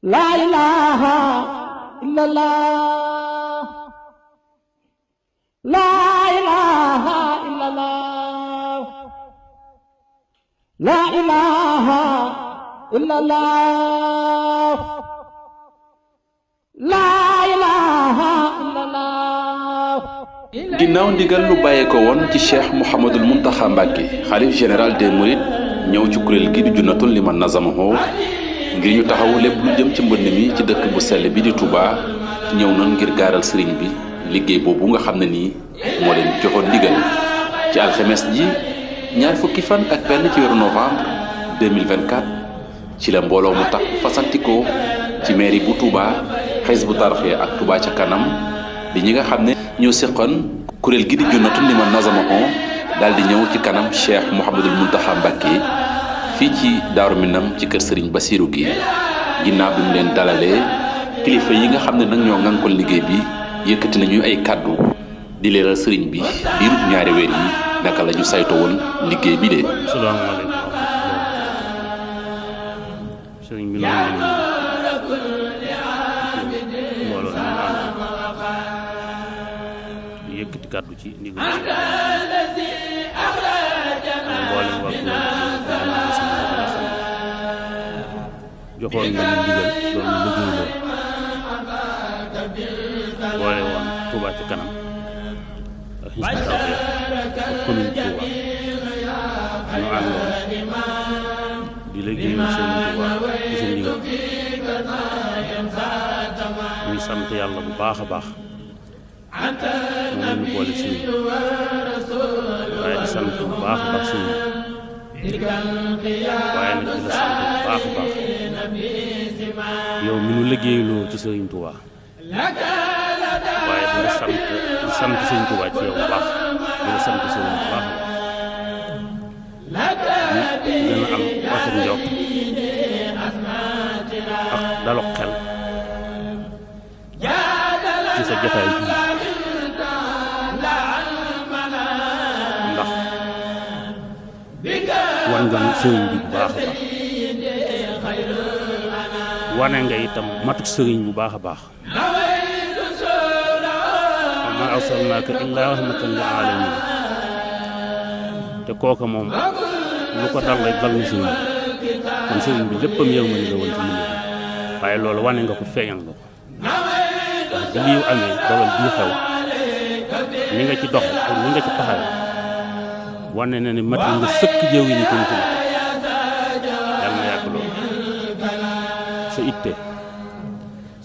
La ilaha illallah, la ilaha illallah, la ilaha illallah, la ilaha illallah. ginnaaw ndigal lu bàyyee ko woon ci cheikh Mouhamadul Mountakha Mbacké xalif général des mourides ñëw ci kuréel gi di junnatul liman nazamaho ngir ñu taxaw lépp lu jëm ci mbënd mi ci dëkk bu sell bi di Touba ñëw nañ ngir gaaral sëriñ bi liggéey boobu nga xam ne nii moo leen joxoon ndigal ci alxemes ji ñaar fukki fan ak benn ci weeru novembre 2024 ci la mbooloo mu tax fasantikoo ci mairie bu Touba Hizbut Tarqiyyah ak Touba ca kanam di ñi nga xam ne ñoo seqoon kuréel gi di junnatul liman nazamaho daal di ñëw ci kanam cheikh Mouhamadul Mountakha Mbacké fii ci Daaru Minam ci kër Serigne Bassirou gi ginnaaw bi mu leen dalalee kilifa yi nga xam ne nag ñoo ŋànkoon liggéey bi yëkkati nañu ay kàddu di leeral Serigne bi diirub ñaari weer yi naka la ñu saytoo woon liggéey bi de. salaamaaleykum Serigne bi noonu mbooloo ñu ànd di yëkkati kàddu ci ndigal mboolem wax joxoon nañu ndigal doon liggéey loo boole woon Touba ci kanam ak Hizbut Tarqiyyah ak commune Touba ñu àndoon di liggéeyal Sëriñ Touba ci seen ndigal ñuy sant yàlla bu baax a baax moom la ñu boole suñu waaye di sant bu baax a baax suñu waaye nag di la sant bu baax a baax yow mi nu liggéeyloo ci Sëriñ Touba waaye di la sant Sëriñ Touba ci yow bu baax di la sant Sëriñ bu baax a baax di gën a am rafet njort ak dalok xel ci sa jotaay bii ndax wan nga sëriñ bi bu baax a baax wane nga itam matuk sëriñ bu baax a baax wa maa arsalnaaka illaa rahmatan lil aalamiin te kooka moom lu ko dal rek dal na sëriñ bi kon sëriñ bi léppam yërmande la woon ci mbir waaye loolu wane nga ko feeñal nga ko ndax bi lii amee dogal bii xew ni nga ci doxe ak ni nga ci taxawe wane na ne matal nga sëkk jëw yi ni ko ñu fi yàlla na yàgg loolu sa itte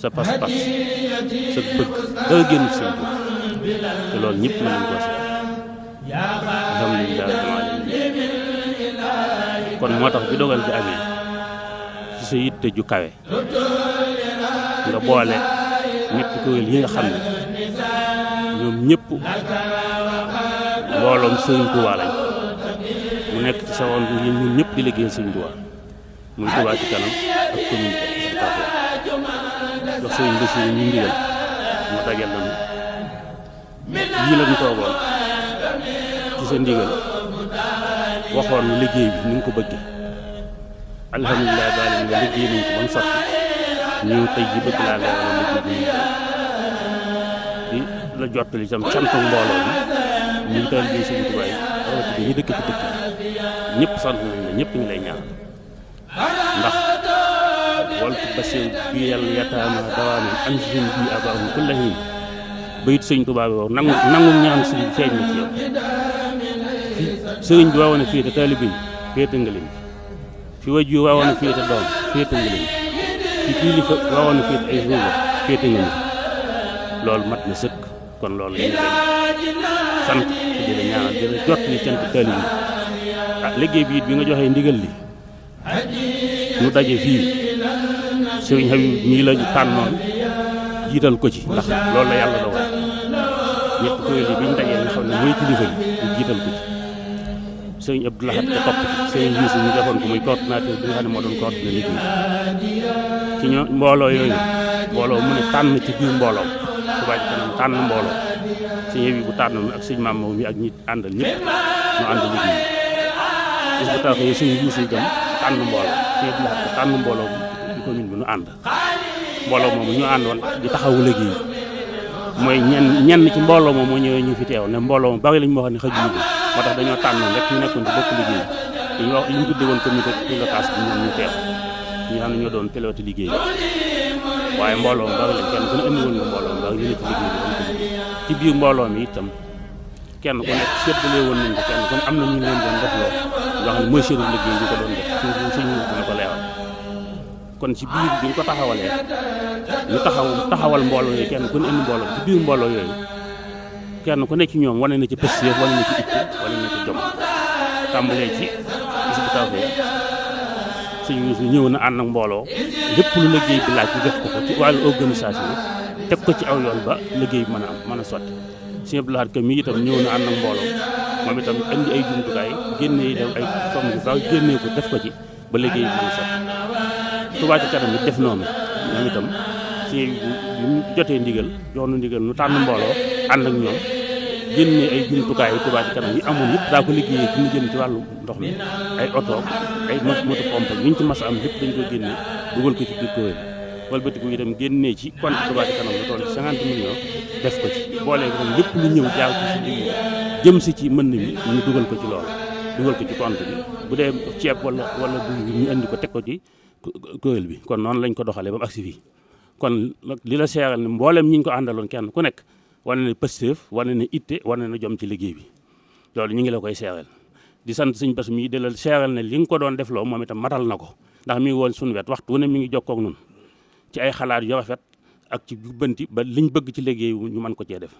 sa pas-pas sa bëgg dara génn ci seen bopp te loolu ñëpp mën nañ koo seet alhamdulilah rabbil alamin kon moo tax bi dogal bi amee ci sa itte ju kawe nga boole ñetti kuréel yi nga xam ne ñoom ñëpp mbooloom Sëriñ Touba lañ mu nekk ci sa woon ñun ñëpp di liggéeyal Sëriñ Touba muy Touba ci kanam ak commune Hizbut Tarqiyyah jox Sëriñ Bassirou ñu ndigal mu dajal nañu yii lañu toogoon ci sa ndigal waxoon liggéey bi ni nga ko bëggee alhamdulilah daal nga liggéey nañ ko ba mu sotti ñu tey ji bëgg laa leeral liggéey bi di la jottali itam sant mbooloo bi ñu taal bi Sëriñ Touba yi rawatina ñu dëkk ci dëkk bi ñëpp sant nañ la ñëpp ñu lay ñaan ndax waltu basir bi yàlla yataama dawaaman an sihim bi abaahum kulla hiin bayit Sëriñ Touba bi wax nangu ñaan sëriñ feeñ na ci yow sëriñ bi waawoon a féete taalibe yi féete nga leen fi wajur waawoon a féete doom féete nga leen fi kilifa waawoon a féete ay suuba féete nga leen loolu mat na sëkk kon loolu ñu lay sant te di la ñaanal di la jot li cant taalibe yi liggéey bi it bi nga joxee ndigal li ñu daje fii sëriñ Habib nii la tànnoon jiital ko ci ndax loolu la yàlla dogal ñett kuréel yi bi ñu dajee nga xam ne mooy kilifa yi ñu jiital ko ci sëriñ Abdou Lahad ca topp ci sëriñ Youssou ñu defoon ko muy coordinateur bi nga xam ne moo doon coordonné liggéey ci ñoo mbooloo yooyu mbooloo mu ne tànn ci biir mbooloo Touba ci kanam tànn mbooloo sëñ Habib bu tànnoon ak sëñ Maam Maw mi ak ñi àndal ñëpp ñu ànd liggéey Hizbut Tarqiyyah sëñ Youssou itam tànn mbooloo sëñ Abdou Lahad tànn mbooloo bi commune bi ñu ànd mbooloo moomu ñu àndoon di taxawu liggéey mooy ñenn ci mbooloo moom moo ñëwee ñu fi teew ne mbooloo mu bari lañ moo xam ne xëju liggéey moo tax dañoo tànnoon rek ñu nekkoon ci bokk liggéey bi ñu wax li ñu tudde woon comité pilotage bi ñoom ñu teew ñu xam ne ñoo doon pilote liggéey bi waaye mbooloo mu bari lañ kenn ku ne indi woon na mbooloo mu bari ñu ne ci liggéey bi dañ ko liggéey ci biir mbooloo mi itam kenn ku nekk séddalee woon nañ ko kenn ku ne am na ñu leen doon def loo nga xam ne mooy seenu liggéey ñu ko doon def suñu dina ko leeral kon ci biir bi ñu ko taxawalee ñu taxawal mbooloo yooyu kenn ku ne indi mbooloo ci biir mbooloo yooyu kenn ku nekk ci ñoom wane na ci pëstéef wane na ci itte wane na ci jom tàmbalee ci bis bu tawfee suñu ñëw na ànd ak mbooloo lépp lu liggéey bi laaj ñu def ko ci wàllu organisation teg ko ci aw yoon ba liggéey bi mën a sotti Sëñ Abdou Lahad Ka mi itam ñëw na ànd ak mbooloo moom itam indi ay jumtukaay génne itam ay somm bi sax génnee ko def ko ci ba liggéey bi mën a sotti Touba Ca Kanam it def noonu ñoom itam si ñu jotee ndigal joonu ndigal nu tànn mbooloo ànd ak ñoom génne ay jumtukaay yi Touba Ca Kanam yi amoon yëpp daa ko liggéeyee ci lu jëm ci wàllu ndox mi ay oto ay moto pompe yi ñu ci mas a am lépp dañ ko génne dugal ko ci biir kuréel walbatiku itam génnee ci compte Touba Ca Kanam lu toll ci 50 millions def ko ci boolee itam lépp lu ñëw jaaw ci si liggéey jëm si ci mën mi ñu dugal ko ci loolu dugal ko ci compte bi bu dee ceeb wala bu ñu indi ko teg ko ci kuréel bi kon noonu lañ ko doxalee ba mu agsi fii kon li la seeral ne mboolem ñi ñu ko àndaloon kenn ku nekk wane na pëstéef wane na itte wane na jom ci liggéey bi loolu ñu ngi la koy seeral di sant Sëñ Bass mii di la seeral ne li nga ko doon def loo moom itam matal na ko ndax mi ngi woon suñu wet waxtu wu ne mi ngi jokkoo ak nun ci ay xalaat yu rafet ak ci jubbanti ba liñ bëgg ci liggéey ñu mën ko cee def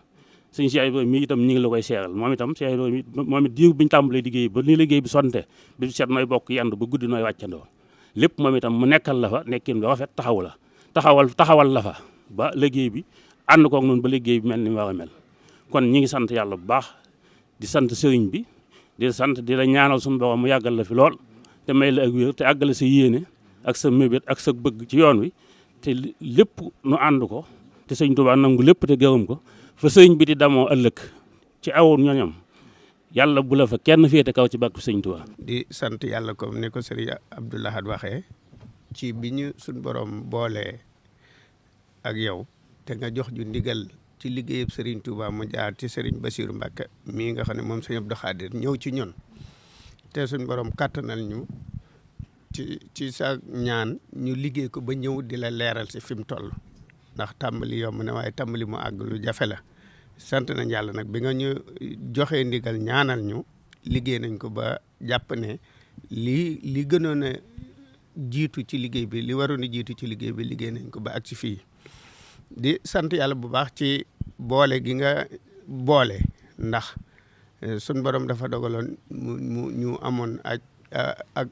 sëñ Cheikh Ibrahima mii itam ñu ngi la koy seeral moom itam Cheikh Ibrahima moom it diir biñu tàmbalee liggéey ba ni liggéey bi sonte bi set nooy bokk yendu ba guddi nooy wàccandoo lépp moom itam mu nekkal la fa nekkin bi rafet taxawal la fa ba liggéey bi ànd koog noonu ba liggéey bi mel ni mu war a mel kon ñi ngi sant yàlla bu baax di sant sëriñ bi di sant di la ñaanal suñu borom mu yàggal la fi lool te may la ak wér te àggale sa yéene ak sa mébét ak sa bëgg ci yoon wi te lépp nu ànd ko te sëñ Tuubaa nangu lépp te gërëm ko fa sëriñ bi di damoo ëllëg ci awoon ñoñam yàlla bu la fa kenn féete kaw ci bàkku sëñ Tuubaa di sant yàlla comme ni ko sëriñ Abdou Lahad waxee ci bi ñu suñ borom boolee ak yow te nga jox ju ndigal ci liggéeyub sëriñ Tuubaa mu jaar ci sëriñ Bassirou Mbacké mii nga xam ne moom sëñ Abdou Khadir ñëw ci ñun te suñ borom kàttanal ñu ci sa ñaan ñu liggéey ko ba ñëw di la leeral si fi mu toll ndax tàmbali yomb na waaye tàmbali mu àgg lu jafe la sant nañ yàlla nag bi nga ñu joxee ndigal ñaanal ñu liggéey nañ ko ba jàpp ne li gënoon a jiitu ci liggéey bi li waroon a jiitu ci liggéey bi liggéey nañ ko ba ak si fii di sant yàlla bu baax ci boole gi nga boole ndax sun borom dafa dogaloon mu ñu amoon ak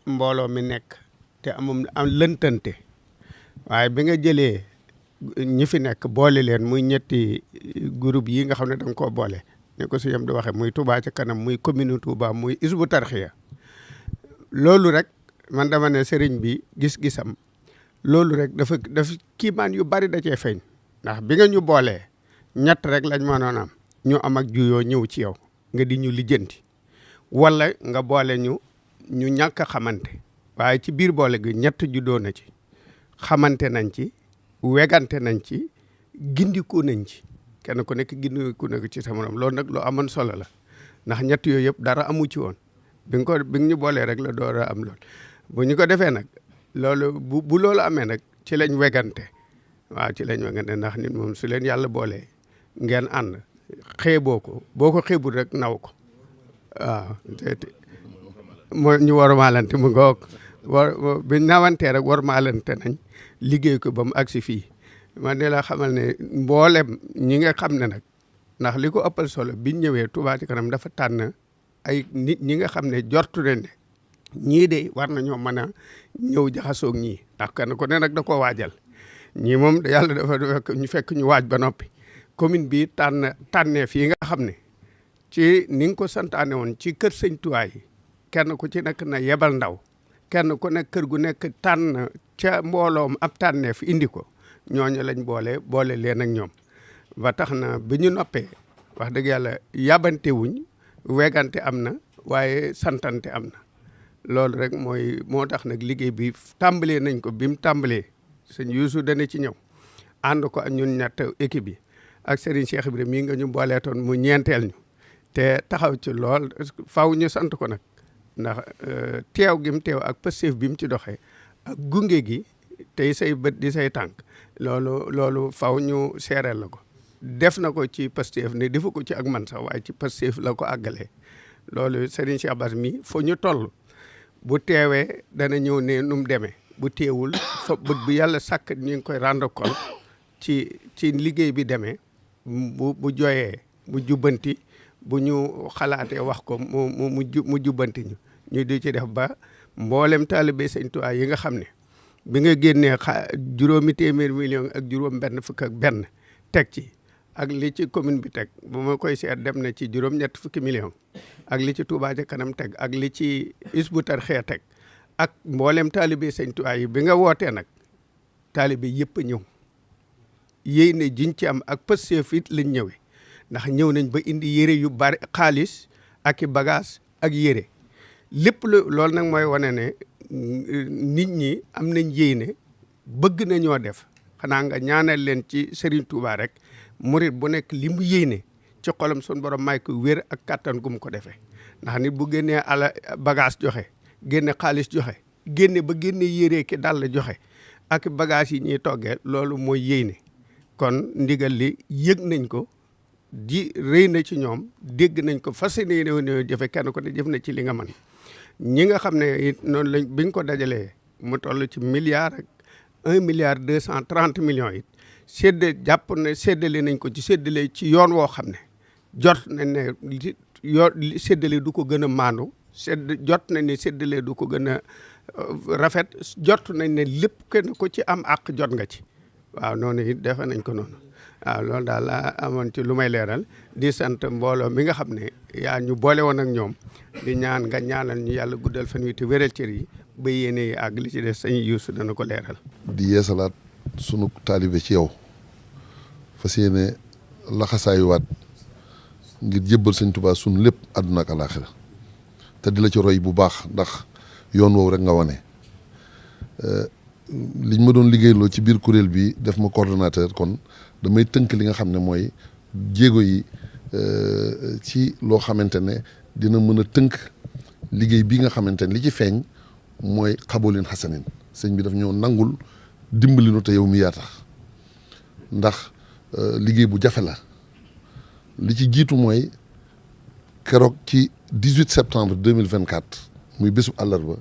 mbooloo mi nekk te am lëntante waaye bi nga jëlee ñi fi nekk boole leen muy ñetti groupe yi nga xam ne da nga koo boole ne ko si yam di waxee muy Touba Ca Kanam muy commune Touba muy Hizbut Tarqiyyah loolu rek man dama ne sëriñ bi gis-gisam loolu rek dafa kiimaan yu bari da cee feeñ ndax bi nga ñu boolee ñett rek lañ mënoon am ñu am ak juyoo ñëw ci yow nga di ñu lijjanti wala nga boole ñu ñàkk a xamante waaye ci biir boole gi ñett juddoo na ci xamante nañ ci wegante nañ ci gindiku nañ ci kenn ku nekk gindiku na ci sa morom loolu nag lu amoon solo la ndax ñett yooyu yëpp dara amu ci woon bi nga ñu boolee rek la door a am lool bu ñu ko defee nag loolu bu loolu amee nag ci lañ wegante waaw ci lañ wegante ndax nit moom su leen yàlla boolee ngeen ànd xeeboo ko boo ko xeebul rek naw ko waaw moo ñu war maalante mu ngoog biñ nawantee rek war maalante nañ liggéey ko ba mu agsi fii man de la xamal ne mboolem ñi nga xam ne nag ndax li ko ëppal solo biñ ñëwee Touba Ca Kanam dafa tànn ay nit ñi nga xam ne jortu ne ne ñii de war nañoo mën a ñëw jaxasoog ñii ndax kenn ku ne nag da koo waajal ñii moom yàlla dafa fekk ñu waaj ba noppi commune bi tànneef yi nga xam ne ci ni nga ko santaane woon ci kër sëñ Tuubaa yi kenn ku ci nekk na yebal ndaw kenn ku nekk kër gu nekk tànn ca mbooloom ab tànneef indi ko ñooñu lañ boole leen ak ñoom ba tax na bi ñu noppee wax dëgg yàlla yabante wuñ wegante am na waaye santante am na loolu rek moo tax nag liggéey bi tàmbalee nañ ko bi mu tàmbalee sëñ Youssou dana ci ñëw ànd ko ak ñun ñett équipe bi ak Serigne Cheikh Ibrahima mii nga ñu booleetoon mu ñeenteel ñu te taxaw ci lool faw ñu sant ko nag ndax teew gi mu teew ak pësteef bi mu ci doxee ak gunge gi tey say bët di say tànk loolu faw ñu seereel la ko def na ko ci pësteef ne defu ko ci ak man sax waaye ci pësteef la ko àggalee loolu Serigne Cheikh Bass mi fo ñu toll bu teewee dana ñëw ne nu mu demee bu teewul fa bët bu yàlla sàkk ñu ngi koy rendre compte ci liggéey bi demee bu jooyee mu jubbanti bu ñu xalaatee wax ko mu jubbanti ñu di ci def ba mboolem taalibe Sëñ Tuubaa yi nga xam ne bi nga génnee juróomi téeméer million ak juróom benn fukk ak benn teg ci ak li ci commune bi teg bu ma koy seet dem na ci juróom-ñett fukki million ak li ci Touba ca kanam teg ak li ci Hizbut Tarqiyyah teg ak mboolem taalibe Sëñ Tuubaa yi bi nga wootee nag taalibe yëpp a ñëw yéy ne jiñ ci am ak pësteef it lañ ñëwee ndax ñëw nañ ba indi yére yu bari xaalis ak i bagage ak yére lépp loolu nag mooy wane ne nit ñi am nañ yéene bëgg nañoo def xanaa nga ñaanal leen ci Serigne Touba rek murit bu nekk li mu yéene ci xolam sun borom may ko wér ak kattan gu mu ko defee ndax nit bu génnee bagage joxe génne xaalis joxe génne ba génne yére ki dal joxe ak bagage yi ñuy toggee loolu mooy yéene kon ndigal li yëg nañ ko di rëy na ci ñoom dégg nañ ko fas yéene jëfe kenn ko ne jëf na ci li nga mën ñi nga xam ne it noonu lañ biñ ko dajalee mu toll ci milliard ak 1,230 millions it jàpp ne séddale nañ ko ci séddale ci yoon woo xam ne jot nañ ne séddale du ko gën a maandu jot nañ ne séddale du ko gën a rafet jot nañ ne lépp kenn ko ci am àq jot nga ci waaw noonu it defe nañ ko noonu waaw loolu daal laa amoon ci lu may leeral di sant mbooloo mi nga xam ne yaa ñu boole woon ak ñoom di ñaan nga ñaanal ñu yàlla guddal fan wi te wéral cër yi ba yéene yi àgg li ci des sëñ Youssou dana ko leeral. di yeesalaat sunu taalibe ci yow fas yéene laxasaayuwaat ngir jébbal sëñ Tuubaa sunu lépp àdduna ak alaaxira te di la ci roy bu baax ndax yoon woowu rek nga wane liñ ma doon liggéeyloo ci biir kuréel bi def ma coordonnateur kon damay tënk li nga xam ne mooy jéego yi ci loo xamante ne dina mën a tënk liggéey bi nga xamante ne li ci feeñ mooy xaboolin xasanin sëñ bi daf ñoo nangul dimbali nu te yow mi yaa tax ndax liggéey bu jafe la li ci jiitu mooy keroog ci 18 septembre 2024 muy bésu àllarba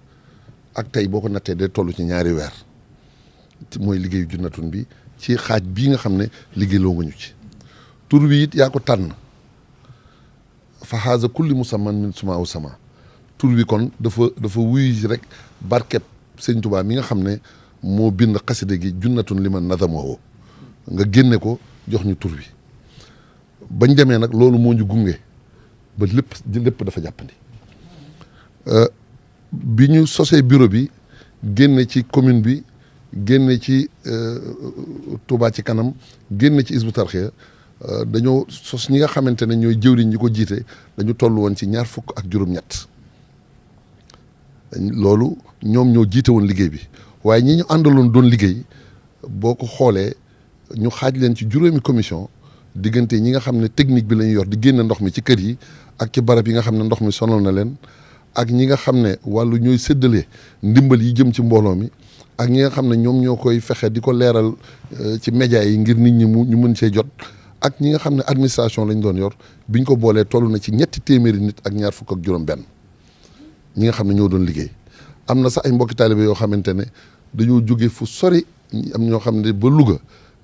ak tey boo ko nattee day toll ci ñaari weer mooy liggéeyu Junnatun bi ci xaaj bii nga xam ne liggéey loo nga ñu ci tur bi it yaa ko tànn fa xaaza kulli musamman min suma aw sama tur bi kon dafa wuyu rek barkeb sëñ Tuubaa mi nga xam ne moo bind xaside gi Junnatun liman nazamahu nga génne ko jox ñu tur bi bañ demee nag loolu moo ñu gunge ba lépp dafa jàppandi bi ñu sosee bureau bi génne ci commune bi génne ci Touba ci kanam génne ci Hizbut Tarqiyyah dañoo sos ñi nga xamante ne ñooy jëwriñ ñi ko jiite dañu toll woon ci 20 ak juróom-ñett loolu ñoom ñoo jiite woon liggéey bi waaye ñi ñu àndaloon doon liggéey boo ko xoolee ñu xaaj leen ci juróomi commission diggante ñi nga xam ne technique bi la ñu yor di génne ndox mi ci kër yi ak ci barab yi nga xam ne ndox mi sonal na leen ak ñi nga xam ne wàllu ñooy séddale ndimbal yi jëm ci mbooloo mi ak ñi nga xam ne ñoom ñoo koy fexe di ko leeral ci média yi ngir nit ñi ñu mën cee jot ak ñi nga xam ne administration lañ doon yor biñ ko boolee toll na ci 200 nit ak 20 ak juróom-benn ñi nga xam ne ñoo doon liggéey am na sax ay mbokki taalibe yoo xamante ne dañoo jóge fu sori am ñoo xam ne ba Louga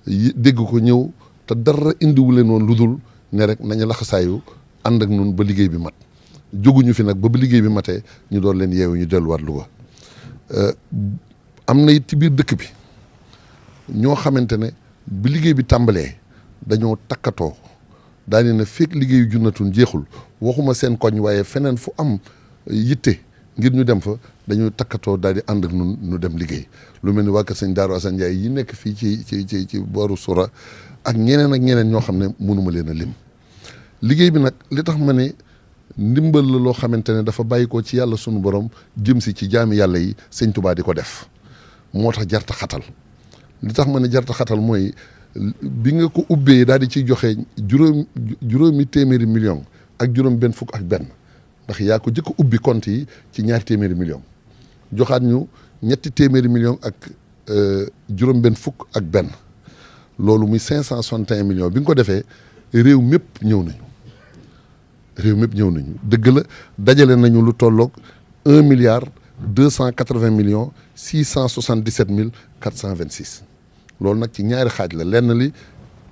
dégg ko ñëw te dara indiwu leen woon lu dul ne rek nañu laxasaayu ànd ak nun ba liggéey bi mat jóguñu fi nag ba liggéey bi matee ñu doon leen yeewu ñu delluwaat Louga am na it ci biir dëkk bi ñoo xamante ne bi liggéey bi tàmbalee dañoo takkatoo daane na fekk liggéeyu Junnatun jeexul waxuma seen koñ waaye feneen fu am yitte ngir ñu dem fa dañuy takkatoo daal di ànd ak nun ñu dem liggéey lu mel ni waa kër sëñ Daaru Asan Njaay yi nekk fii ci booru Sura ak ñeneen ñoo xam ne mënuma leen a lim liggéey bi nag li tax ma ne ndimbal la loo xamante ne dafa bàyyi ko ci yàlla sunu borom jëm si ci jaami yàlla yi sëñ Tuubaa di ko def moo tax jarta xatal li tax ma ne jarta xatal mooy bi nga ko ubbee daal di ciy joxe juróomi téeméeri million ak juróom benn fukk ak benn ndax yaa ko jëkk ubbi compte yi ci 2 téeméeri million joxaat ñu 3 téeméeri million ak juróom benn fukk ak benn loolu muy 561 millions bi nga ko defee réew mépp ñëw nañu dëgg la dajale nañu lu tolloog 1 milliard 280 millions 677 mille 426 loolu nag ci ñaari xaaj la lenn li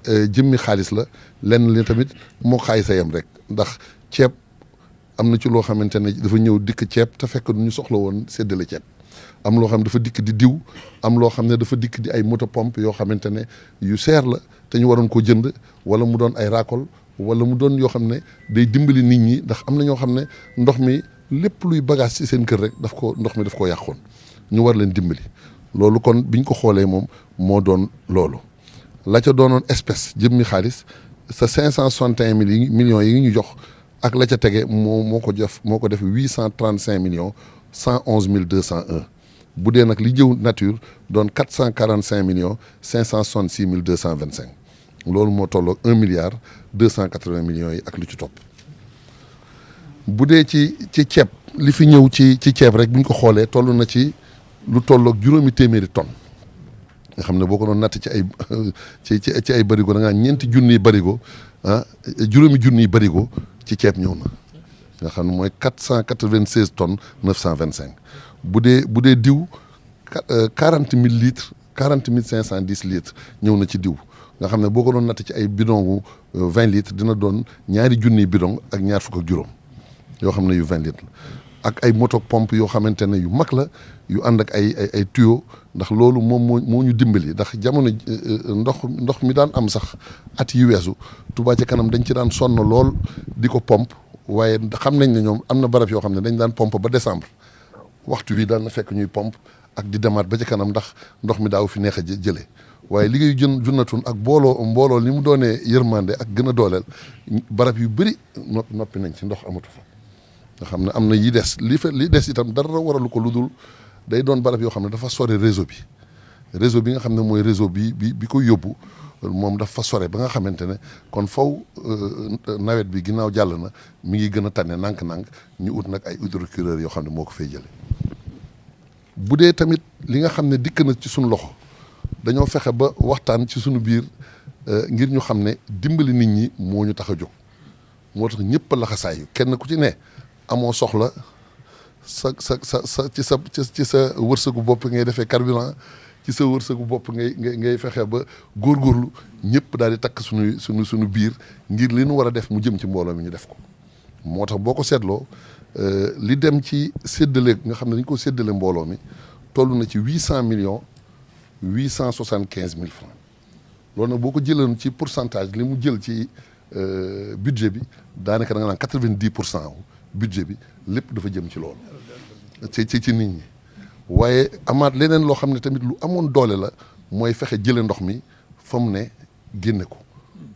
jëmmi xaalis la lenn li tamit moo xaalis a yem rek ndax ceeb am na ci loo xamante ne dafa ñëw dikk ceeb te fekk ñu soxla woon séddale ceeb am loo xam ne dafa dikk di diw am loo xam ne dafa dikk di ay moto pompe yoo xamante ne yu seer la te ñu waroon ko jënd wala mu doon ay racole wala mu doon yoo xam ne day dimbali nit ñi ndax am na ñoo xam ne ndox mi lépp luy bagage ci seen kër rek ndox mi daf koo yàqoon ñu war leen dimbali loolu kon biñ ko xoolee moom moo doon loolu la ca doonoon espèce jëmmi xaalis sa 561 millions yi ñu jox ak la ca tege moo ko def 835 millions 111 mille 201 bu dee nag li jëw nature doon 445 millions 566 mille 225 loolu moo tolloog 1 milliard 280 millions yi ak lu ci topp bu dee ci ceeb li fi ñëw ci ceeb rek bu ñu ko xoolee toll na ci lu tolloog 6 téeméeri tonnes nga xam ne boo ko doon natt ci ay barigo da ngaa 4 junniy barigo 6 junniy barigo ci ceeb ñëw na nga xam ne mooy 496 tonnes 925 bu dee diw 40 000 litres 40 510 litres ñëw na ci diw nga xam ne boo ko doon natt ci ay bidon wu 20 litres dina doon 2 junniy bidon ak 2 fukk ak juróom yoo xam ne yu 20 litres la ak ay moto pompe yoo xamante ne yu mag la yu ànd ak ay tuyau ndax loolu moom moo ñu dimbali ndax jamono ndox mi daan am sax at yi weesu Touba Ca Kanam dañ ci daan sonn lool di ko pompe waaye xam nañ ne ñoom am na barab yoo xam ne dañ daan pompe ba décembre waxtu bi daan na fekk ñuy pompe ak di demaat ba ca kanam ndax ndox mi daaw fi neex a jëlee waaye liggéeyu junnatun ak mbooloo ni mu doonee yërmande ak gën a dooleel barab yu bëri noppi nañ ci ndox amatu fa nga xam ne am na yi des li des itam dara waralu ko lu dul day doon barab yoo xam ne dafa sore réseau bi nga xam ne mooy réseau bi ko yóbbu moom dafa sore ba nga xamante ne kon faw nawet bi ginnaaw jàll na mi ngi gën a tane nànk-nànk ñu ut nag ay hydrocureur yoo xam ne moo ko fay jële bu dee tamit li nga xam ne dikk na ci suñu loxo dañoo fexe ba waxtaan ci suñu biir ngir ñu xam ne dimbali nit ñi moo ñu tax a jóg moo tax ñëpp a laxasaayu kenn ku ci ne amoo soxla ci sa wërsëgu bopp ngay defee carburant ci sa wërsëgu bopp ngay fexe ba góorgóorlu ñëpp daal di takk suñu biir ngir li ñu war a def mu jëm ci mbooloo mi ñu def ko moo tax boo ko seetloo li dem ci séddale nga xam ne dañ ko séddale mbooloo mi toll na ci 800 millions 875 mille francs loolu nag boo ko jëloon ci pourcentage li mu jël ci budget bi daanaka da nga naan 90% budget bi lépp dafa jëm ci loolu ci nit ñi waaye amaat leneen loo xam ne tamit lu amoon doole la mooy fexe jële ndox mi fa mu ne génne ko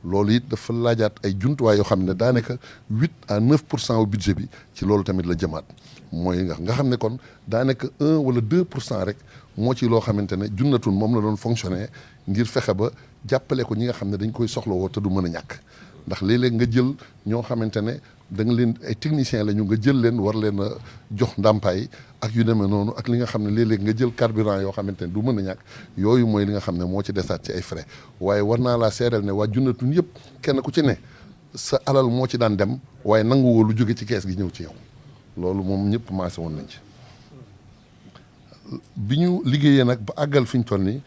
loolu it dafa laajaat ay jumtuwaay yoo xam ne daanaka 8 à 9% au budget bi ci loolu tamit la jëmaat mooy nga xam ne kon daanaka 1 wala 2% rek moo ci loo xamante ne junnatun moom la doon fonctionner ngir fexe ba jàppale ko ñi nga xam ne dañ koy soxlawoo te du mën a ñàkk ndax léeg-léeg nga jël ñoo xamante ne da nga leen ay techniciens la ñu nga jël leen war leen a jox ndàmpaay ak yu demee noonu ak li nga xam ne léeg-léeg nga jël carburant yoo xamante ne du mën a ñàkk yooyu mooy li nga xam ne moo ci desaat ci ay frais waaye war naa laa seeral ne waa junnatun yëpp kenn ku ci ne sa alal moo ci daan dem waaye nanguwoo lu jóge ci kees gi ñëw ci yow loolu moom ñëpp maase woon nañ ci bi ñu liggéeyee nag ba àggal fi ñu toll nii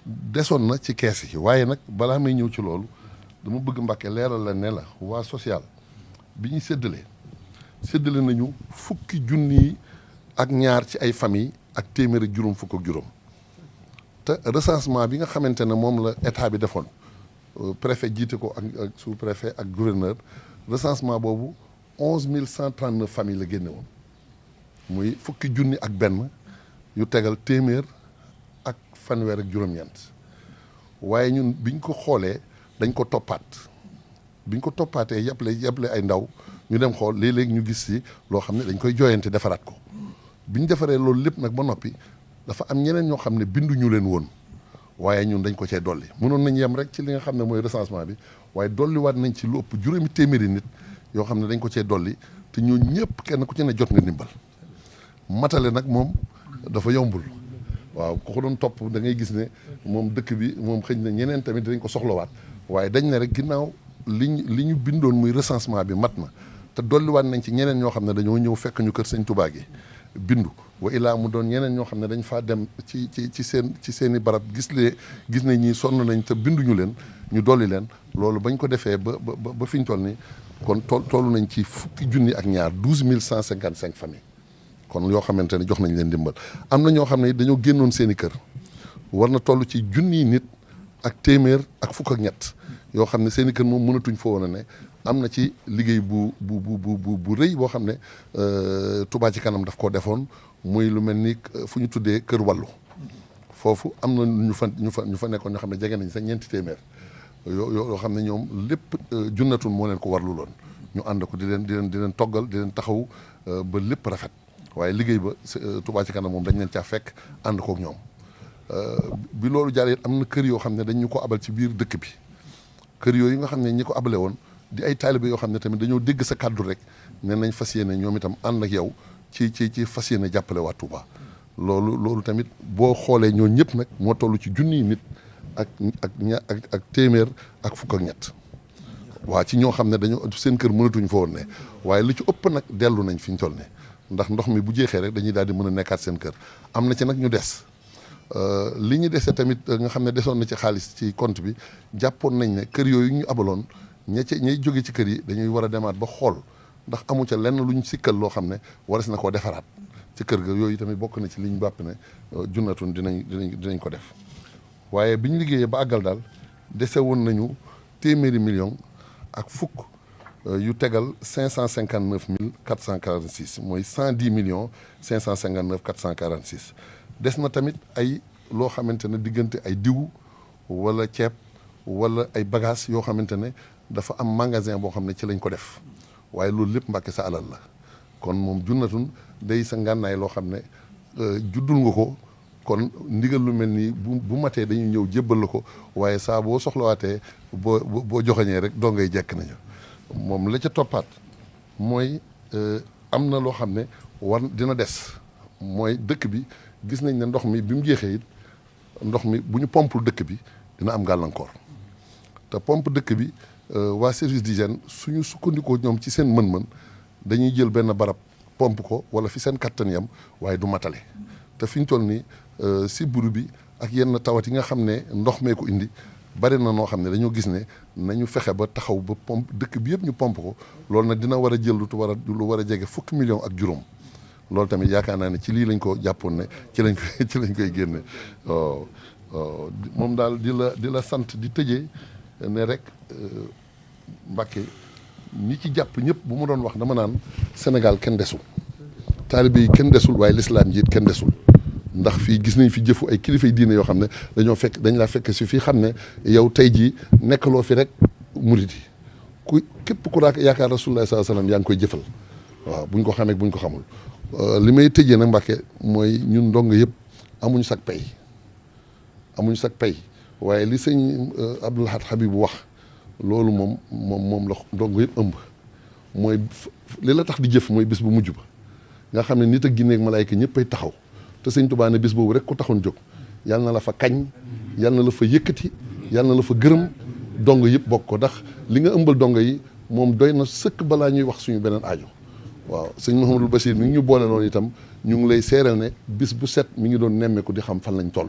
desoon na ci kees yi waaye nag balaa may ñëw ci loolu dama bëgg Mbàkke leeral la ne la waa social bi ñuy séddale nañu 10 junni ak ñaar ci ay famille ak téeméer ak juróom fukk ak juróom te recensement bi nga xamante ne moom la état bi defoon préfet jiite ko ak sous préfet ak gouverneur recensement boobu 11 139 familles la génne woon muy 10 junni ak benn yu tegal téeméer ak fanweer ak juróom-ñeent waaye ñun biñ ko xoolee dañ ko toppaat biñ ko toppaatee yàble ay ndaw ñu dem xool léeg-léeg ñu gis si loo xam ne dañ koy jooyante defaraat ko bi ñu defaree loolu lépp nag ba noppi dafa am ñeneen ñoo xam ne binduñu leen woon waaye ñun dañ ko cee dolli mënoon nañ yem rek ci li nga xam ne mooy recensement bi waaye dolliwaat nañ ci lu ëpp juróomi téeméeri nit yoo xam ne dañ ko cee dolli te ñoo ñëpp kenn ku ci ne jot nga ndimbal matale nag moom dafa yombul waaw ku ko doon topp da ngay gis ne moom dëkk bi moom xëy na ñeneen tamit dañ ko soxlawaat waaye dañ ne rek ginnaaw li ñu bindoon muy recensement bi mat na te dolliwaat nañ ci ñeneen ñoo xam ne dañoo ñëw fekk ñu kër Sëñ Tuubaa gi bindu wa ilaa mu doon ñeneen ñoo xam ne dañ faa dem ci seen i barab gis ne ñii sonn nañ te binduñu leen ñu dolli leen loolu bañ ko defee ba fi ñu toll ni kon toll nañ ci fukki junni ak ñaar 12155 familles kon yoo xamante ne jox nañ leen dimbal am na ñoo xam ne dañoo génnoon seen i kër war na toll ci junniy nit ak téeméer ak fukk ak ñett yoo xam ne seen i kër moom mënatuñ fa woon a ne am na ci liggéey bu rëy boo xam ne Touba ci kanam daf koo defoon muy lu mel ni fu ñu tuddee kër wàllu foofu am na ñu fa nekkoon ñoo xam ne jege nañ sax ñeenti téeméer yoo xam ne ñoom lépp junnatun moo leen ko warlu loon ñu ànd ko di leen toggal di leen taxaw ba lépp rafet waaye liggéey ba Touba ci kanam moom dañ leen caa fekk ànd kook ñoom bi loolu jaaree am na kër yoo xam ne dañ ñu ko abal ci biir dëkk bi kër yooyu nga xam ne ñi ko abale woon di ay taalibe yoo xam ne tamit dañoo dégg sa kàddu rek ne nañ fas yéene ñoom itam ànd ak yow ci fas yéene jàppale waa Touba loolu tamit boo xoolee ñoo ñëpp nag moo toll ci junniy nit ak téeméer ak fukk ak ñett waa ci ñoo xam ne dañoo seen kër mënatuñ fa woon ne waaye li ci ëpp nag dellu nañ fi ñu toll ne ndax ndox mi bu jeexee rek dañuy daal di mën a nekkaat seen kër am na ci nag ñu des li ñu desee tamit nga xam ne desoon na ci xaalis ci compte bi jàppoon nañ ne kër yooyu ñu abaloon ñay jóge ci kër yi dañuy war a demaat ba xool ndax amu ca lenn luñ sikkal loo xam ne waras na koo defaraat ci kër ga yooyu tamit bokk na ci liñ bàpp ne junnatun dinañ ko def waaye bi ñu liggéeyee ba àggal daal dese woon nañu téeméeri million ak fukk yu tegal 559 446 mooy 110 millions 559 446 des na tamit ay loo xamante ne diggante ay diw wala ceeb wala ay bagages yoo xamante ne dafa am magasin boo xam ne ci lañ ko def waaye loolu lépp Mbàkke sa alal la kon moom junnatun day sa ngànnaay loo xam ne juddul nga ko kon ndigal lu mel nii bu matee dañuy ñëw jébbal la ko waaye saa boo soxlawaatee boo joxañee rek doo ngay jekk nañu moom la ca toppaat mooy am na loo xam ne dina des mooy dëkk bi gis nañ ne ndox mi bi mu jeexee it ndox mi bu ñu pompul dëkk bi dina am gàllankoor te pompe dëkk bi waa service d'hygiène suñu sukkandikoo ñoom ci seen mën-mën dañuy jël benn barab pompe ko wala fi seen kattan yam waaye du matale te fi ñu toll nii sibbiru bi ak yenn tawat yi nga xam ne ndox mee ko indi bari na noo xam ne dañoo gis ne nañu fexe ba taxaw ba pompe dëkk bi yëpp ñu pompe ko loolu nag dina war a jël lu war a jege fukki million ak juróom loolu tamit yaakaar naa ne ci lii lañ ko jàppoon ne ci lañ koy génne moom daal di la sant di tëjee ne rek Mbàkke ñi ci jàpp ñëpp bu ma doon wax dama naan Sénégal kenn desul taalibe yi kenn desul waaye lislaam ji it kenn desul ndax fii gis nañ fi jëfu ay kilifay diine yoo xam ne dañ laa fekk si fii xam ne yow tey jii nekkaloo fi rek murit yi képp ku yaakaar Rasulullah sallallahu alayhi wasallam yaa ngi koy jëfal waaw buñ ko xamee buñ ko xamul li may tëjee nag Mbàkke mooy ñun ndongo yëpp amuñu sag pay waaye li sëñ Abdou Lahad Habibou wax loolu moom la ndongo yëpp ëmb mooy li la tax di jëf mooy bis bu mujj ba nga xam ne nit ak ginne ak malaayka ñëpp ay taxaw te sëñ Tuubaa ne bis boobu rek ko taxoon jóg yal na la fa kañ yal na la fa yëkkati yal na la fa gërëm dongo yëpp bokk ko ndax li nga ëmbal dongo yi moom doy na sëkk balaa ñuy wax suñu beneen aajo waaw sëñ Mouhamadul Bachir mi ngi ñu boole noonu itam ñu ngi lay seeral ne bis bu set mi ngi doon nemmeeku di xam fan lañ toll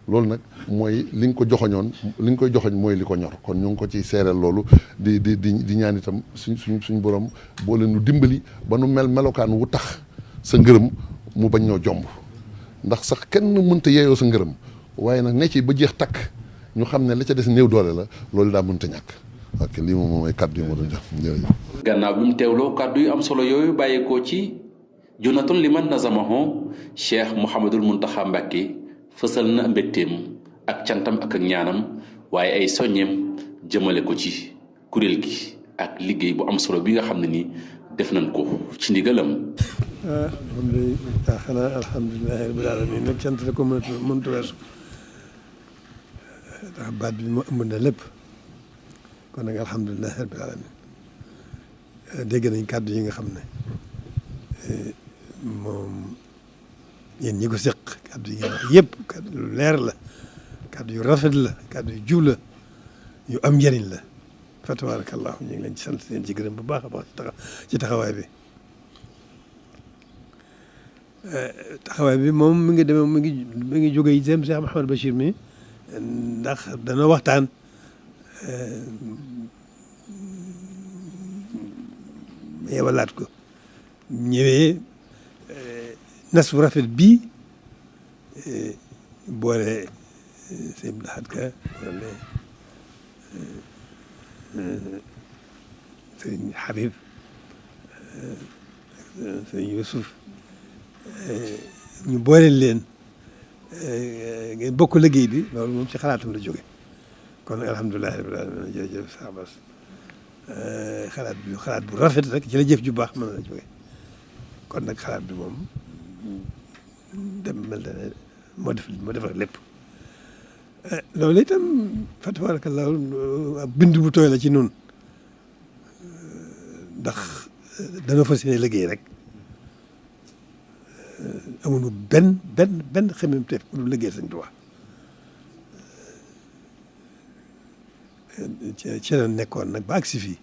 loolu nag mooy li nga ko joxoñoon li nga koy joxoñ mooy li ko ñor kon ñu ngi ko ciy seeral loolu di ñaan itam suñ borom boole nu dimbali ba nu melokaan wu tax sa ngërëm mu bañ ñoo jomb ndax sax kenn mënta yeeyoo sa ngërëm waaye nag ne ci ba jeex takk ñu xam ne la ca des néew doole la loolu daa mënta ñàkk ok lii moom mooy kàddu yi ma doon jox jërëjëf. gannaaw bi mu teewloo kàddu yu am solo yooyu bàyyeekoo ci Junatun Liman Nazamahu Cheikh Mouhamadul Mountakha Mbacké fësal na mbégteem ak cantam ak ñaanam waaye ay soññeem jëmale ko ci kuréel gi ak liggéey bu am solo bi nga xam ne nii def nañ ko ci ndigalam. moom day xanaa alhamdulilahi rabbil alamin nag cant la ko mënut weesu ndax baat bi moo ëmb na lépp kon nag alhamdulilahi rabbil alamin dégg nañ kàddu yi nga xam ne moom yéen ñi ko seq kàddu yi nga wax yëpp kàddu lu leer la kàddu yu rafet la kàddu yu jub la yu am njëriñ la fa tabarakallahu ñu ngi leen ci sant leen ci gërëm bu baax a baax ci taxawaay bi taxawaay bi moom mi ngi demee mi ngi jóge itam Cheikh Mouhamed Bachir mi ndax dana waxtaan yebalaat ko ñëwee nas bu rafet bii boole sëñ Lahad Ka boole sëñ Habib sëñ Youssouf ñu boole leen ngeen bokk liggéey bi loolu moom ci xalaatam la jóge kon alhamdulilah rabbil alamin jërëjëf Cheikh Abass xalaat bu rafet rek ci la jëf ju baax mën na la jóge kon nag xalaat bi moom dem mel na ne moo defar lépp loolu itam fa tabarakallahu bind bu tooy la ci noonu ndax dana fas yéene liggéey rek amuñu benn xemem teef lu liggéey Sëñ Tuubaa ci la nekkoon nag ba agsi fii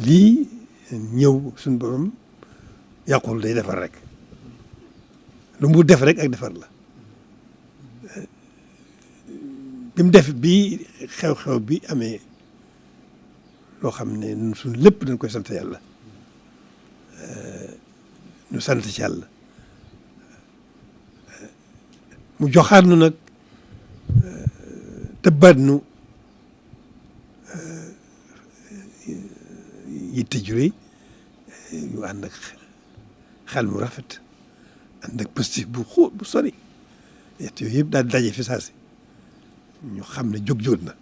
lii ñëw suñu borom yàqul day defar rek lu mu def rek ak defar la bi mu def bi xew-xew bi amee loo xam ne ñun suñ lépp dañ koy sant yàlla ñu sant ci yàlla mu joxaat nu nag tëbbaat nu yitte ju rëy yu ànd ak xel mu rafet ànd ak positif bu xóot bu sori yett yooyu yëpp daal di daje fi saa si ñu xam ne jóg na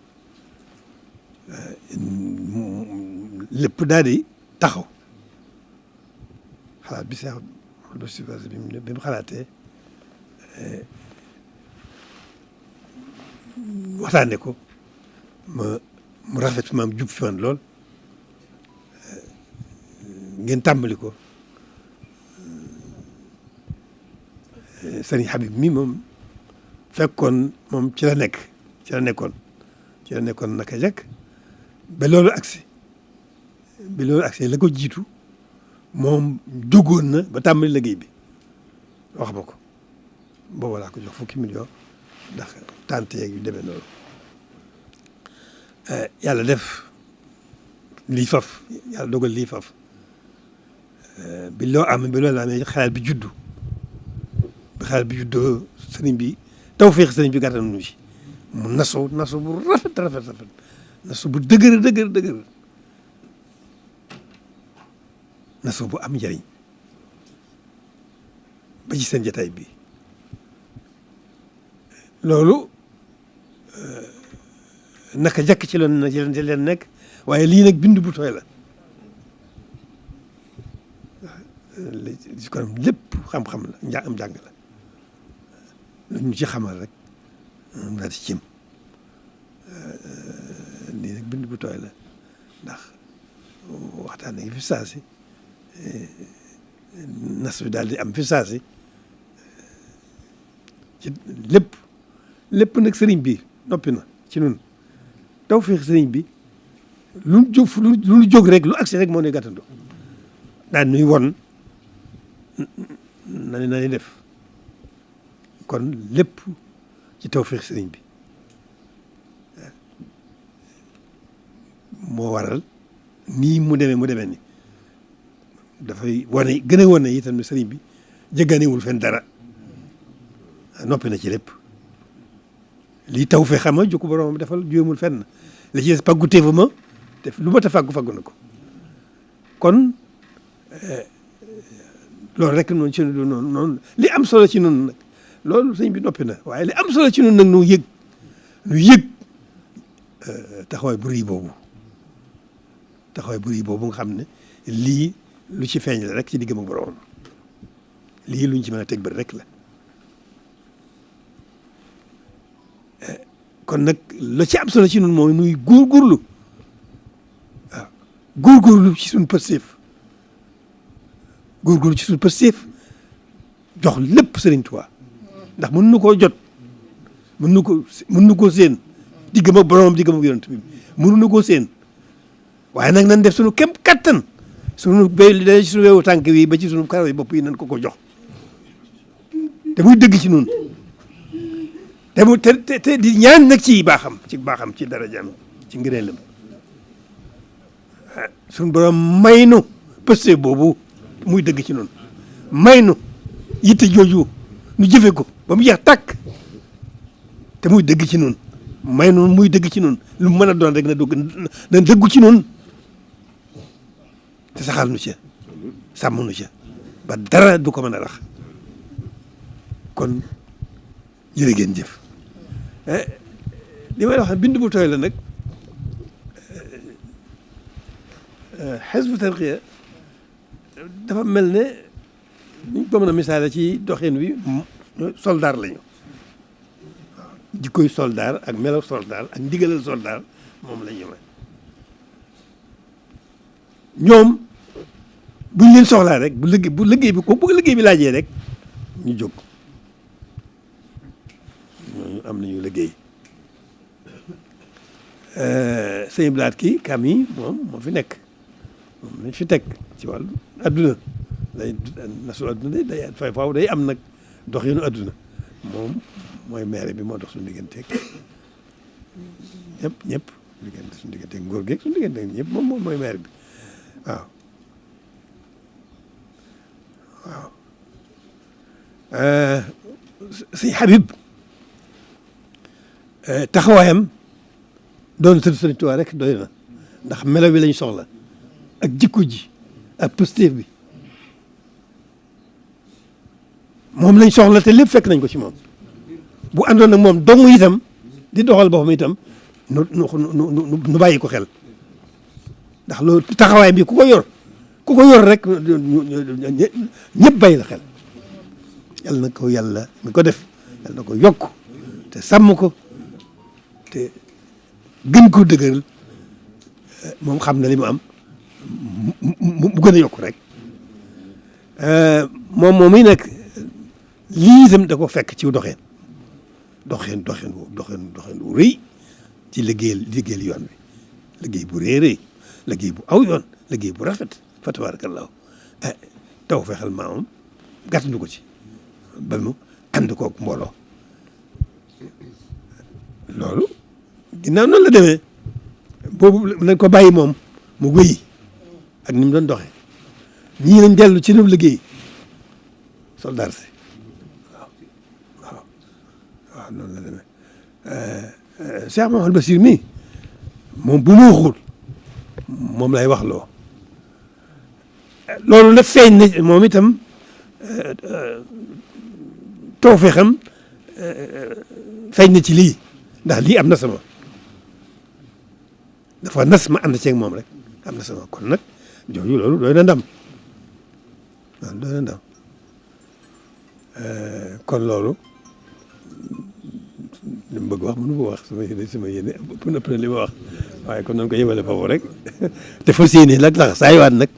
lépp daal di taxaw xalaat bi sax bi mu xalaatee waxtaane ko mu rafet fi maam jub fi man lool ngeen tàmbali ko sëriñ Habib mi moom fekkoon moom ci la nekkoon naka jekk ba loolu agsi la ko jiitu moom jógoon na ba tàmbali liggéey bi wax ma ko booba laa ko jox fukki million ndax tante yeeg yu demee noonu yàlla def lii faf yàlla dogal lii faf bi loolu amee xalaat bi juddu bi xalaat bi juddoo sëriñ bi tawfeex sëriñ bi gàttal nu ci mu nasu bu rafet nasu bu dëgër nasu bu am njëriñ ba ci seen jataay bi loolu naka jàkk ci leen nekk waaye lii nag bind bu tooy la kon lépp xam-xam la am jàng la lu ñu ci xamal rek daal di cim lii nag bind bu tooy la ndax waxtaan nañu fi saa si nas bi daal di am fi saa si ci lépp nag sëriñ bi noppi na ci nun tawfeex sëriñ bi lu ñu jóg rek lu agsi rek moo ne gàttandu daan nuy won na def kon lépp ci tawfeex sëriñ bi moo waral nii mu demee ni dafay gën a wane itam ne sëriñ bi jëggaaniwul fenn dara noppi na ci lépp lii tawfeex xam nga jukku borom defal juumul fenn li ci des pàggu téefa ma def lu ma ta fàggu na ko kon loolu rek noonu ci noonu li am solo ci noonu nag loolu sëñ bi noppi na waaye li am solo ci noonu nag nu yëg taxawaay bu rëy boobu taxawaay bu rëy boobu nga xam ne lii lu ci feeñ la rek ci diggam ak boroomam lii luñ ci mën a teg bët rek la kon nag la ci am solo ci ñun mooy nuy góorgóorlu waaw góorgóorlu ci suñu pësteef góorgóorlu ci suñu pësteef jox lépp Sëriñ Tuubaa ndax mën nu koo jot mën nu koo séen diggam ak boroomam diggam ak yonent bi mënu nu koo séen waaye nag nañ def suñu kem kattan suñu béy li day ci suñu weewu tànk wi ba ci suñu karaw yi bopp yi nañ ko jox te muy dëgg ci nun te di ñaan nag ci baaxam ci darajaam ci ngëneelam suñu borom may nu pëste boobu muy dëgg ci nun may nu yitte jooju nu jëfe ko ba mu jeex tàkk te muy dëgg ci nun may nu muy dëgg ci nun lu mu mën a doon rek na dëggu ci nun te saxal nu ca sàmm nu ca ba dara du ko mën a rax kon jërë ngeen jëf li may wax bind bu tooy la nag Hizbut Tarqiyyah dafa mel ne ñu ko mën a misaale ci doxin wi soldaar lañu waaw jikkoy soldaar ak melaw soldaar ak ndigalal soldaar moom la ñu ñoom buñ leen soxlaa rek bu liggéey bi ko bëgg liggéey bi laajee rek ñu jóg ñooñu am nañu liggéey sëñ blaat kii kam yi moom moo fi nekk moom lañ fi teg ci wàllu adduna day nasul adduna day fay faaw day am nag doxinu adduna moom mooy maire bi moo dox suñu digganteeg ñëpp diggante suñu digganteeg nguur geeg suñu digganteeg ñëpp moom mooy maire bi waaw sëñ Habib taxawaayam doon Sëriñ Tuubaa rek doy na ndax melo bi lañ soxla ak jikko ji ak positif bi moom lañ soxla te lépp fekk nañ ko ci moom bu àndoon ak moom dong itam di doxal boppam itam nu bàyyi ko xel ndax loolu taxawaay bi ku ko yor rek ñëpp bàyyi la xel yàlla na ko yàlla mi ko def yàlla na ko yokk te sàmm ko te gën koo dëgëral moom xam na li mu am mu gën a yokk rek moom yi nag lii itam da ko fekk ci doxeen wu rëy ci liggéeyal yoon bi liggéey bu rëy liggéey bu aw yoon liggéey bu rafet fa tabarakallahu taw fexeel maamam gàttandu ko ci ba mu ànd koog mbooloo loolu ginnaaw noonu la demee boobu nañ ko bàyyi moom mu wéy ak ni mu doon doxee ñii nañ dellu ci nu liggéey soldaar si waaw noonu la demee Cheikh Mahamadou Bassir mi moom bu ma waxul moom lay wax loo loolu nag feeñ na moom itam tawfeexam feeñ na ci lii ndax lii am na sama dafa nas ma ànd ceeg moom rek am na sama kon nag jooju loolu doy na ndam waaw doy na ndam kon loolu li mu bëgg wax mënu ko wax sama yéene ëpp na li ma wax waaye kon nañ ko yemale foofu rek te fas yéene nag lax saa yiwaat nag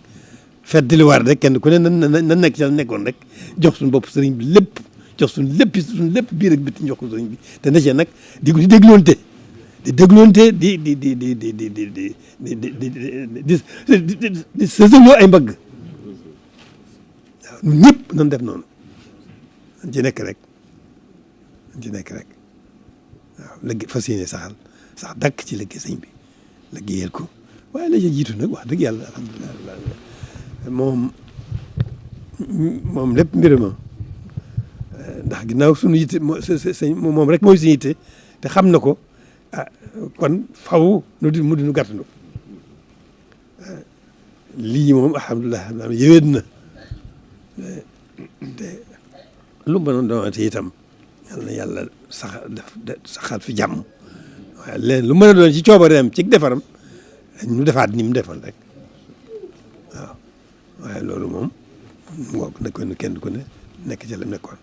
feddiliwaat rek kenn ku ne na nekk ci nekkoon rek jox suñu bopp sëriñ bi lépp jox suñu lépp biir ak bitti jox ko sëriñ bi te na cee nag di dégloonte di sësaloo ay mbagg waaw ñun ñëpp nañ def noonu nañ ci nekk rek waaw léegi fas yéene sax dakk ci liggéey sëñ bi liggéeyal ko waaye la ca jiitu nag wax dëgg yàlla alhamdulilah moom lépp mbir ma ndax ginnaaw suñu yitte moom rek mooy suñu yitte te xam na ko kon faw mu di nu gàttandu lii moom alhamdulilah yëwét na te lu mu mënoon doonate itam yal na yàlla saxal fi jàmm waaye leen lu mën a doon ci coobareem ci defaram ñu defaat ni mu defoon rek waaw waaye loolu moom ngoog nekkoon kenn ku ne nekk ci la nekkoon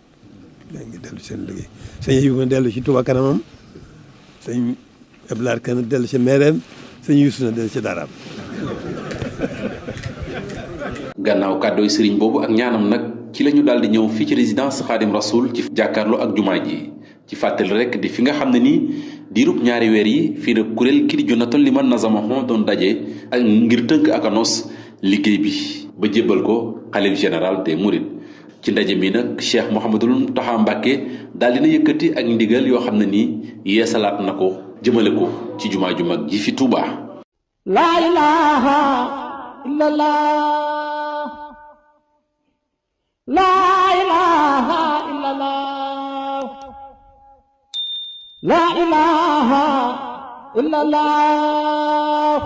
léegi dellu ci seen liggéey sëñ yi ma dellu ci Touba Kanamam sëñ Abdoulaye Kane dellu ci meereem sëñ Youssou na dellu ci daaraam. gannaaw kàddooy sëriñ boobu ak ñaanam nag ci la ñu daal di ñëw fii ci résidence Khadim Rasoul ci jàkkaarloo ak jumaa ji ci fàttali rek di fi nga xam ne nii diirub ñaari weer yi fii la kuréel kii di Junnatul Liman Nazamahu doon daje ak ngir tënk ak a nos liggéey bi ba jébbal ko xalif général des Mourides. ci ndaje mi nag Cheikh Mouhamadul Mountakha Mbacké daal dina yëkkati ak ndigal yoo xam ne nii yeesalaat na ko jëmale ko ci jumaa ju mag ji fi Touba. laa ilaaha illallah laa ilaaha illallah laa ilaaha illallah